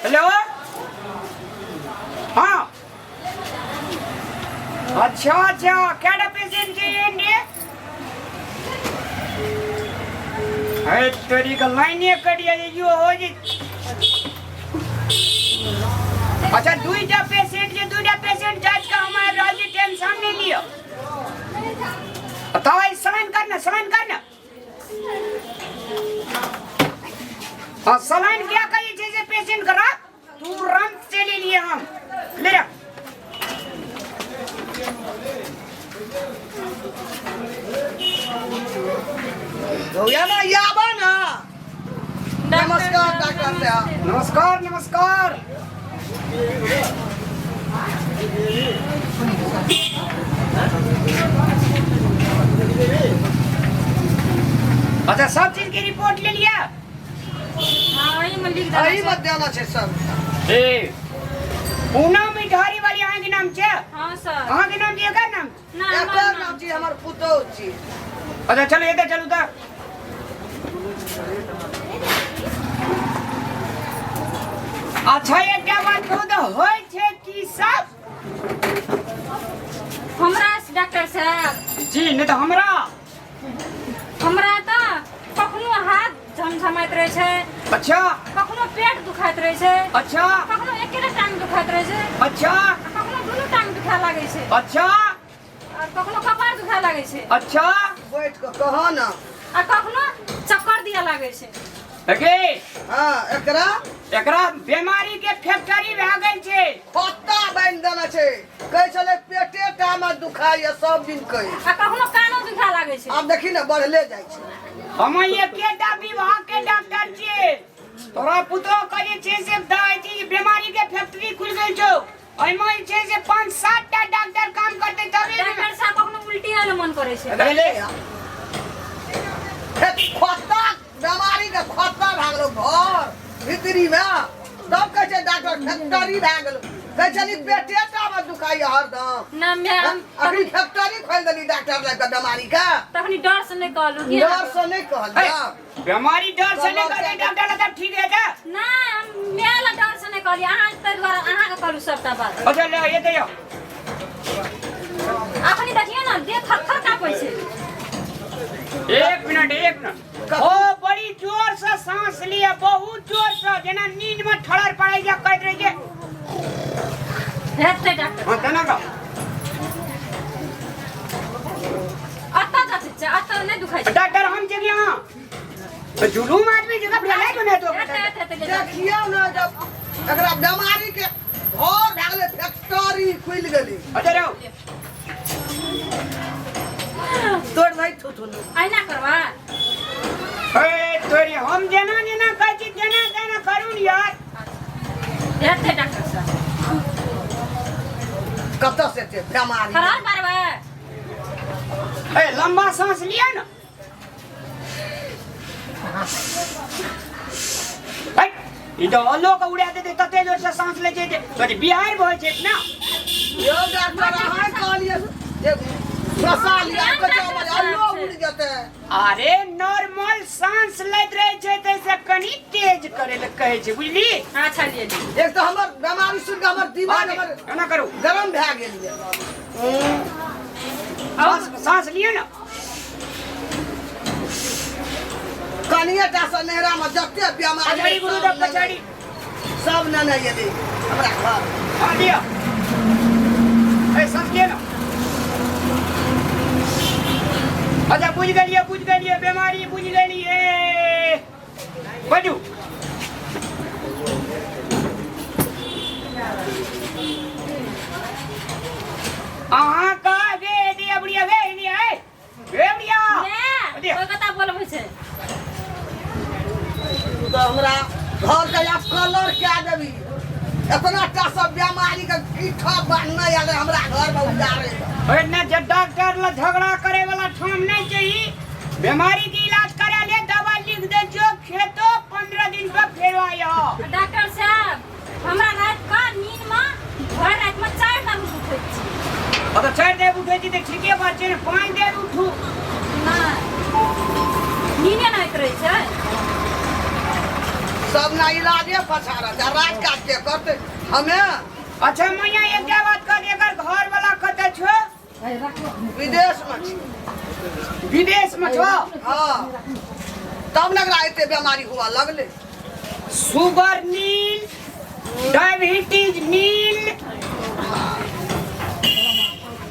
Hello. हाँ, अच्छा अच्छा, केटा पेशेंट छै एने? है तोरी के लाइने कटिया जे यो हो जे। अच्छा, दुईटा पेशेंट जे, दुईटा पेशेंट जांच के हम आबि रहल छी, टेंशन नहीं लियो। दवाई साइन करना, साइन करना। हाँ, सलाइन क्या कही छै से पेशेंट करा तुरंत से ले लिए हम ले रख। हो ना, आबा ना। नमस्कार डॉक्टर साहब। नमस्कार नमस्कार। अच्छा, सब चीज की रिपोर्ट ले लिया? हाँ, एहि में लिख देना एही छै। में देना छै सब। ए पूनम मिठारी वाली, अहाँ के नाम छै? हाँ सर। अहाँ के नाम छै, एकर नाम? ना, हमर एकर नाम छी, हमर पुतोहु छी। अच्छा, चलो एतऽ चलू तऽ। अच्छा, एकटा बात कहू तऽ, होइ छै की सब? हमरा से डॉक्टर साहब? जी नहि, तऽ हमरा। हमरा तऽ कखनो हाथ झमझमाइत रहै छै। अच्छा। कखनो पेट दुखाइत रहै छै। अच्छा। कखनो एकेटा टांग दुखाइत रहै छै। अच्छा। आ कखनो दुनू टांग दुखाय लागै छै। अच्छा। और कखनो कपार दुखाय लागै छै। अच्छा। बैठ कऽ कह ना। आ कखनो चक्कर दिया लागै छै। अगे। हाँ, एकरा। एकरा बीमारी के फैक्ट्री भए गेल छै। खोत्ता बान्हि देने छै। कहै छलै पेटे टा मे दुखाइए सब दिन कहै। आ कखनो कानो दुखाय लागै छै। आब देखी ने, बढ़ले जाइ छै। हम एकेटा विभाग के डॉक्टर छियै। तोरा पुतोह के जे छै से अथी बीमारी के फैक्ट्री खुलि गेल छौ। एहिमे जे छै से 5-7 टा डॉक्टर काम करतै तबे ने। डॉक्टर साहब, कखनो उल्टी आयल मन करै छै। अरे। हे, खोत्ता बीमारी के खोत्ता भए गेलो घर भीतरी मे। तब कहै छै डॉक्टर फैक्ट्री भए गेलो। कहै छली पेटे टा मे दुखाइए हरदम। ना मैं हम अखनी फैक्ट्री खोलि देली डॉक्टर लग के बीमारी के। तखनी डर से नहीं कहलू कि। डर से नहीं कहलियै। बीमारी डर से नहीं करे डॉक्टर लग, ठीक है का? ना, हम मैं ला डर से नहीं कहली अहाँ, ताहि दुआरे अहाँके कहलू सबटा बात। अच्छा, ले ये दे। अखनी देखियौ ने, देह थर थर काँपै छै। एक मिनट, एक मिनट। ओ बड़ी जोर से सांस लिया, बहुत जोर से, जेना नींद में ठड़र पड़ै छै, कहैत रहै छै। हेतै डॉक्टर? हाँ, तेना का। अतऽ जाइत छै, अतऽ नहि दुखाइ छै। डॉक्टर हम छै यहाँ तो जुलूम आदमी जगह फैलाय को नहीं तो। हेतै, हेतै, हेतै, ले जाउ। देखियौ ने, जब एकरा बीमारी के घर भए गेलै, फैक्ट्री खुलि गेलै। अच्छा रहो। तोड़ भाई थुथुन। अहिना करबा। ए तोरी, हम जेना जेना कहै छी तेना तेना करू ने यार। हेतै डॉक्टर साहब? कतऽ से एते बीमारी? थरहर पारबै। ए लंबा सांस लिया ना। हट, ई तो अल्लो के उड़ा देते, तते जोर से सांस ले छै जे बिहार बहै छै ना। यौ डॉक्टर, अहाँ कहलियै जे फंसा लिया, कहै छै हमर अल्लो उड़ि जेतै। अरे, नॉर्मल सांस लैत रहै छै, तैसे कनि तेज करे ले कहै छै, बुझली? अच्छा, लिए लिए। एक तऽ हमर बीमारी सुनि कऽ हमर दिमाग हमर एना करू। गरम भए गेल यऽ। सांस सांस लिअ ने। कनिए टा से नैहरा में जते बीमारी पछाड़ी गुरुदेव, पछाड़ी। सब नेने एलै हमरा घर। हाँ, लिअ। ए, सांस लिअ ने। अच्छा, बुझि गेलियै, बुझि गेलियै, बीमारी बुझि गेलियै। बैठू। अहाँ का गे दिया बुढ़िया गे दिया है गे बुढ़िया। ने कोई कता बोलबै छै। तू तऽ हमरा घर के आब कलर कए देबी। एतना टा सब बीमारी के पीठा बान्हने आयल हमरा घर में उजारे। ओए ने जे डॉक्टर ल झगड़ा करे वाला ठाम नहीं चाहिए। बीमारी के इलाज करे ले दवा लिख दे जो खेतो, 15 दिन पर फेर आयो। डॉक्टर साहब, हमरा रात का नींद में भर रात में 4 बार उठै छी। अब तो 4 देर उठे छी तो ठीके बात छै ने, 5 देर उठू। ना, नींदे नहि होइत रहै छै। सब ना इलाजे पछाड़त आ राज काज के करतै हमे। अच्छा मैया, एकटा बात कह, एकर घर वाला कतऽ छौ? विदेश में छी। विदेश में छौ? हाँ, तब ने एकरा एते बीमारी हुआ लगले। शुगर नील, डायबिटीज नील,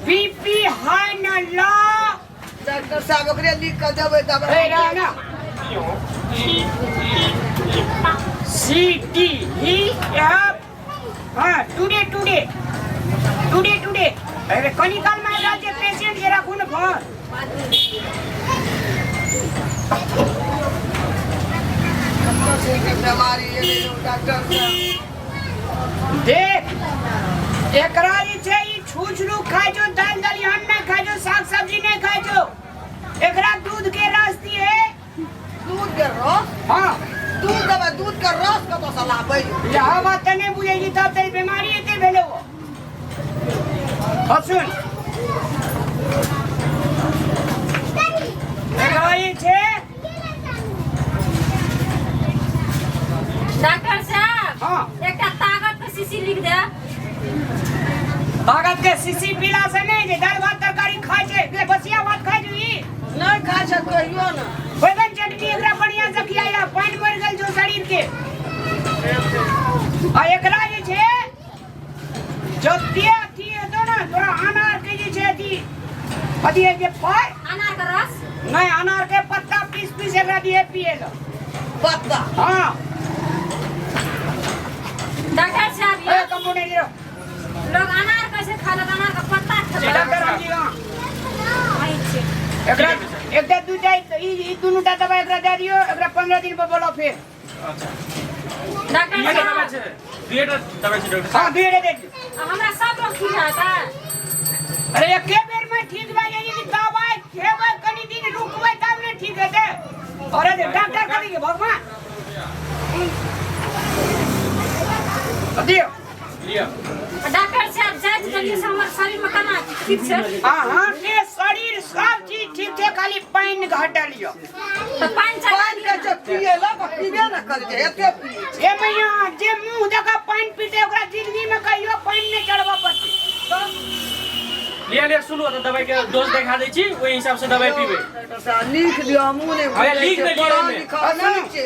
बीपी हाई न लो। डॉक्टर साहब, ओकरे लिख के देबै ए दबाइ। ना ना, सी टी ही एफ। हाँ, टुडे टुडे टुडे टुडे। अरे कनी काल में आबि जे पेशेंट जे राखू ने फोन। बीमारी एलै यौ डॉक्टर साहब। देख, एकरा जे छै ई छुछरू खाइ छौ, दालि दलिहन नहि खाइ छौ, साग सब्जी नहि खाइ छौ। एकरा दूध के रस दिहे। दूध के रस? हाँ। दूध देबै, दूध के रस कतऽ से लाबै? यह बात तऽ नहि बुझै छी, तब तऽ बीमारी एते भेलै। अब सुन, एकरा जे छै डॉक्टर साहब। हाँ। एकटा ताकत के शीशी लिख दे। ताकत के शीशी पीला से नहि जे दालि भात तरकारी खाइ छै, जे बसिया भात खाइ छै ई? नहि खाइ छै कहियो ने। बैगन चटनी एकरा बढ़िया से खियाइया, पानि मरि गेल छौ शरीर के। आ एकरा जे छै जते अथी हेतौ ने तोरा, अनार के जे छै अथी अथी है जे फल। अनार के रस? नहि, अनार के पत्ता पीस पीस एकरा दिहे पिए लए। पत्ता? हाँ। डॉक्टर साहब। ए ये कंपाउंडर जी। लोग अनार कैसे खा लेत, अनार के पत्ता जी खेलक? डॉक्टर रामजी, हाँ। वही छै। एकरा एकटा दूटा ई ई दुनूटा दबाइ एकरा दए दियौ। एकरा 15 दिन पर बोलाउ फेर। अच्छा। डॉक्टर दुइएटा दबाइ साहब। छै, दुइएटा दबाइ छै डॉक्टर हाँ। साहब। दुइएटा दे दियौ। आ हमरा सब रोग ठीक हेतै? अरे, एके बेर में ठीक भए जाइ कि दबाइ खेबै, कनी दिन रुकबै तब ने ठीक हेतै। अरे जे डॉक्टर कथी के भगवान दियौ। लिअ। डॉक्टर साहब, जाँच देलियै से हमर शरीर में केना ठीक छै? अहाँके शरीर सब चीज ठीक छै, खाली पानि घटल यऽ। तऽ पानि चढ़ा पानि दियौ। कहै छै पियै लए तऽ पीबे ने करै छै, एते पियै छै। हे मैया, जे मुंह जकाँ पानि पीते ओकरा जिंदगी में कहियो पानि नहि चढ़बऽ पड़तै। लिअ लिअ, सुनू, तऽ दबाइ के डोज देखा दै छी, ओहि हिसाब से दबाइ पीबै। डॉक्टर साहब, लिख दियौ, हमहूँ नहि अरे, बुझै लिख छियै, देलियै पढ़ल एहिमे। लिखल नहि छै।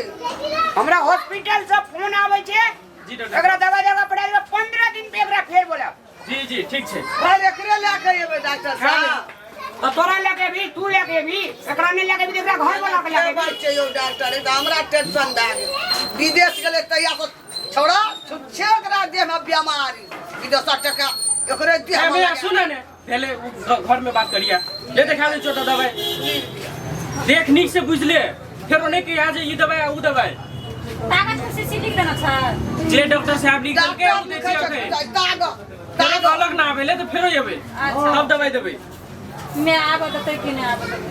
हमरा हॉस्पिटल से फोन आबै छै। जी डॉक्टर। एकरा दवाई जगह पड़ा देबै, 15 दिन पे एकरा फेर बोलाब। जी जी, ठीक छै। फेर एकरे लए के एबै डॉक्टर साहब? तो तोरा लेके भी, तू लेके भी, एकरा नहीं लेके भी, एकरा घर वाला के के लेके भी। बात छै यौ डॉक्टर, ई तऽ हमरा टेंशन भए गेल। विदेश गेलै तहिया से छौड़ा छुच्छे एकरा देहमे बेमारी। विदेशक टका एकरे ए देहमे भैया। लगा। सुन ने, पहले उ घर में बात करिया ले, देखा दे छोटा दवाई। देख, नीक से बुझ ले, फेरो नहीं कि जे ई दवाई आ उ दवाई। ताकत के शीशी लिख देना छै। जे डॉक्टर साहब लिख देलकै डॉक्टर उ दै लिखै छियै छै अखन। तागत। फेरो तागत। कहलक ना भेलै तऽ फेरो एबै। अच्छा। तब दवाई देबै। मैं आबऽ देतै कि नहि आबऽ देतै?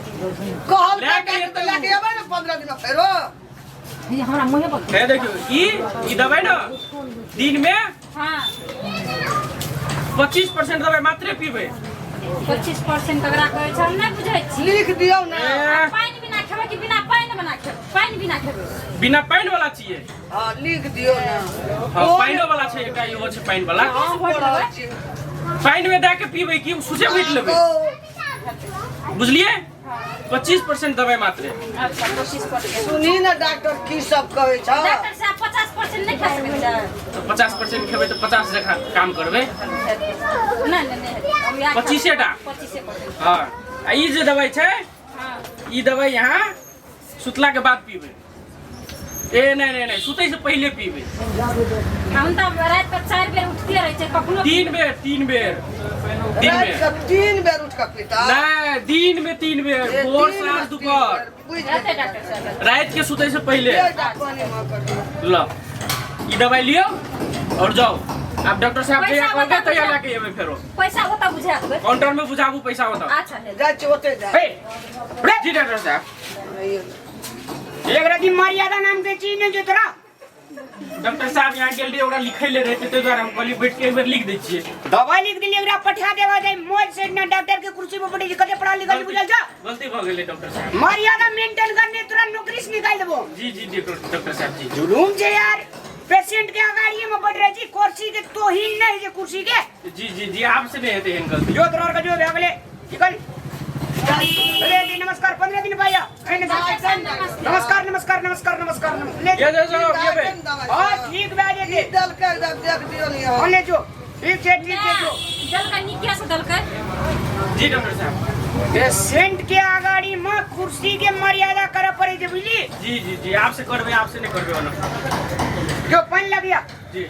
कहल लए के एतै। लए के एबै ने 15 दिन फेरो। हमरा मुँहे पर। हे देखियौ, ई ई दवाई ने दिन में 25% दवाई मात्रे पीबै। 25% ककरा कहै छै, हम नहि बुझै छी। लिख दियौ ने। ए, पानि बिना खेबै कि बिना पानि बना खेबै? पानि बिना खेबै? बिना पानि वाला छियै। हँ, लिख दियौ ने। हँ, पानिो वाला छै एकटा, इहो छै पानि वाला। हम पढ़ल छी। पानि में दए के पीबै कि सुसे घुटि लेबै? बुझलियै? 25% दवाई मात्रे। अच्छा, 25%। सुनी ने, डॉक्टर की सब कहै छ। डॉक्टर साहब, 50% नहि खा सकै छै? तऽ 50% खेबै तऽ 50 जकाँ काम करबै। नहि नहि नहि हेतै। हम इएह खाबै। 25 टा? 25%। हँ, आ ई जे दवाई छै, ई दवाई यहाँ सुतला के बाद पीबै। ए नहि नहि नहि, सुतै से पहिले पीबै। हम तऽ राति कऽ 4 बेर उठते रहै छै कखनो। 3 बेर, 3 बेर दिन राति में। के 3 बेर उठ कऽ पीता? नहि, दिन में 3 बेर। ए, भोर, दिन में साँझ, 3 दुपहर। बेर, बुझि हेतै गेलियै। डॉक्टर साहब। राति के सुतै से पहिले। एकटा पानि मे कर दियौ। ल, ई दवाई लियौ और जाओ। आब डॉक्टर साहब पैसा जहिया कहबै बता। तहिया लए के एबै फेरो। पैसा ओतऽ बुझा देबै। काउंटर में बुझाबू पैसा ओतऽ। अच्छा, हे। जाइ छी ओतै जाइ। हे रे। जी डॉक्टर साहब। एक रति मर्यादा नाम के चीज नहीं जो तोरा। डॉक्टर साहब यहाँ गेल रहियै, ओकरा लिखै ले रहै ताहि दुआरे हम कहलियै बैठ के एक बेर लिख दै छियै। दवाई लिख दिली, एकरा पठा देवा जाय मौज से ना डॉक्टर के कुर्सी पर बैठे कते पढ़ा लिखल बुझल जा। गलती भऽ गेलै डॉक्टर साहब। मर्यादा मेंटेन करने तोरा नौकरी से निकाल देबो। जी जी जी डॉक्टर साहब जी। जुलूम छै यार, पेशेंट के अगाड़िए में बैठ रहे छी, कुर्सी के तोहीन नहीं छै कुर्सी के। जी जी जी आब से नहीं हेतै एहन गलती। जो तोरा के जो भए गेलै निकल। अरे जी नमस्कार, 15 दिन भैया। नमस्कार नमस्कार नमस्कार नमस्कार नमस्कार। ले ये जो ये बे। हां ठीक भए जेतै। देलकै देख दियौ नि। हां ले जो, ठीक छै ठीक छै जो। देलकै नीके से देलकै। जी डॉक्टर साहब। पेशेंट के अगाड़ी में कुर्सी के मर्यादा करे पड़े छै बुझली। जी जी जी आपसे करबै, आपसे नहीं करबै ओना। जो पानि लगिया। जी।